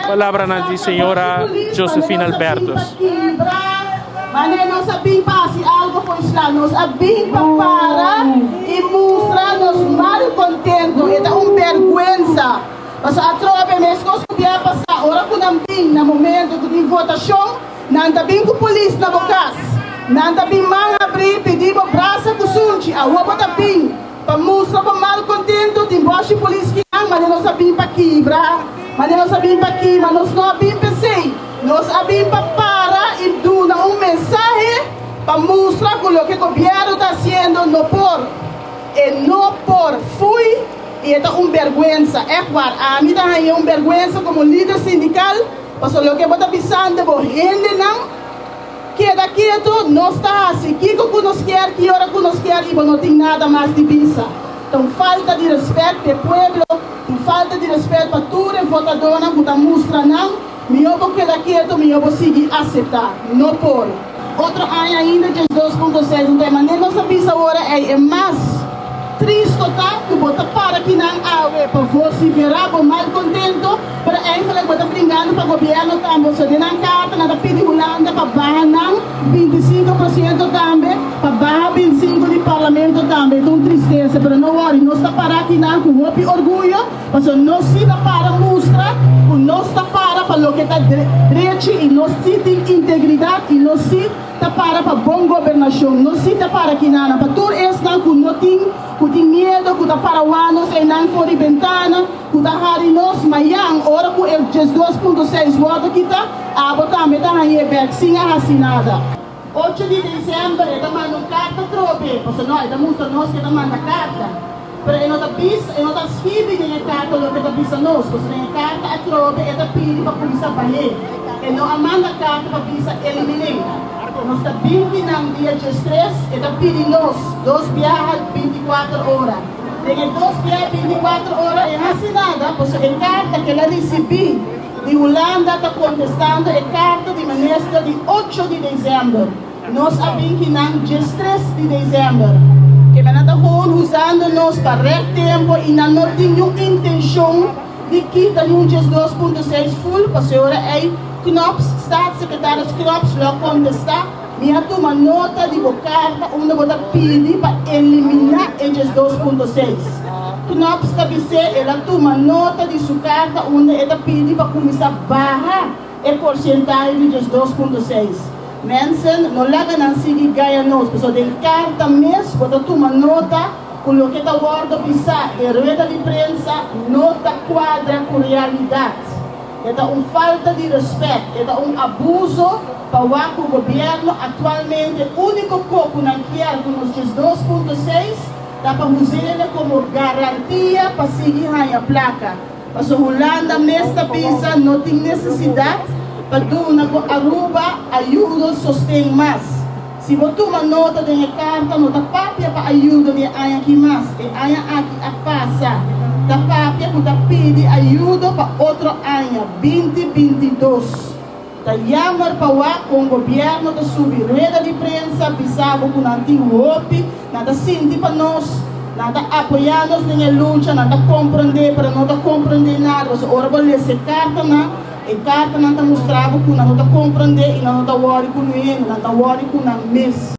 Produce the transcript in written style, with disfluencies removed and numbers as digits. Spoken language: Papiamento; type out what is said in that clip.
Palabranan di señora Josephine Albertus. Mane nos a bin pa hasi algo for isla, nos a bin pa para i mustra nos malkontento. E ta un bèrgwensa. Pasobra atrobe meskos ku bia pasá, ora ku nan bin na momento ku tin votashon, nan ta bin ku polis na bo kas. Nan ta bin man habrí pidi bo brasa ku sunchi. Awor bo ta bin pa mustra bo malkontento, tin bòshi polis kinan, mane nos a bin pa kibra, mane nos a bin pa kima, nos no a bin p'esei. Nos a bin pa para y duna un mensahe pa mustra cu loke gobierno ta haciendo no por. E no por. Fui y e ta un berguensa. Echt waar, ami ta haña un berguensa como lider sindical pasobra loke bo ta bisando bo hendenan keda keto, nos ta haci kico cu nos kier, ki ora cu nos kier y bo no tin nada mas di bisa. Ta un falta di respet p'e pueblo, un falta di respet pa tur e votadornan cu ta mustra nan. Mihó bo keda ketu, mihó bo sigui aseptá. No por. Otro aña ainda 12.6 un ta e manera nos a bisa ora ei e mas tristo ta ku bo ta para kinan awe pa vosiferá bo malkontento, pero eigenlijk bo ta bringando pa gobièrnu tambe. So den nan karta nan ta pidi Hulanda pa baha nan 25% tambe, pa baha 25 di parlamento tambe. E ta un tristesa, pero no wòri, nos ta para kinan ku hopi orguyo. Pasobra nos sí ta para mustra ku nos ta para pa loke ta drechi i nos sí tin integridat i nos sí ta para pa bon gobernashon. Nos sí ta para kinana pa tur esnan ku no tin, ku tin miedo, ku ta para wak nos einan for di bentana, ku ta hari nos. Mayan, ora ku e 12.6 wòrdu kita, abo tambe ta hañ'é bèk sin a hasi nada. 8 di desèmber e ta manda un karta trobe, pasobra no, e ta mustra nos ku e ta manda karta, pero e no ta bisa, e no ta skibi den e karta loke e ta bisa nos, pasobra den e karta atrobe e ta pidi pa kuminsá bah'é. E no a manda karta pa bisa elimin'é. Nos ta binti nan dia 13, e ta pidi nos dos biaha 24 ora. Den e dos biaha 24 ora e hasi nada, pasobra e karta ku el a risibí, Di Hulanda ta kontestando e karta di minister di 8 di desèmber. Nos a bin kinan 13 di desèmber. Ke nan ta gewoon usando nos pa rèk tempu i nan no tin niun intenshon di kita niun 12.6 ful pasobra ora ei Knops, staatssecretaris Knops lo a kontestá, Mi a tuma nota di bo karta unda bo ta pidi pa eliminá e 12.6. Knops ta bis'é el a tuma nota di su karta unda e ta pidi pa kuminsá baha e porshentahe di 12.6. Mensen, no laga nan sigui gaña nos, pasobra den karta mes bo ta tuma nota ku loke ta wòrdu bisá den rueda di prensa no ta kuadra ku realidat. E ta un falta di respet, e ta un abuso pa wak ku gobièrnu aktualmente úniko ko ku nan kier ku nos 12.6 ta pa us'é komo garantia pa sigui haña plaka. Pasobra Hulanda mes ta bisa no tin nesesidat pa duna ku Aruba ayudo sosten mas. Si bo tuma nota den e karta no ta papia pa ayudo di e aña aki mas, e aña aki a pasa. Ta papia ku ta pidi ayudo pa otro aña, 2022. Ta jammer pa wak kon gobièrnu ta subi rueda di prensa bisa bo ku nan tin hopi, nan ta sinti pa nos, nan ta apoyá nos den e lucha, nan ta komprondé, pero no ta komprondé nada. Pasobra ora bo lesa e kartanan, e kartanan ta mustra bo ku nan no ta komprondé i nan no ta wòri ku nu hende, nan ta wòri ku nan mes.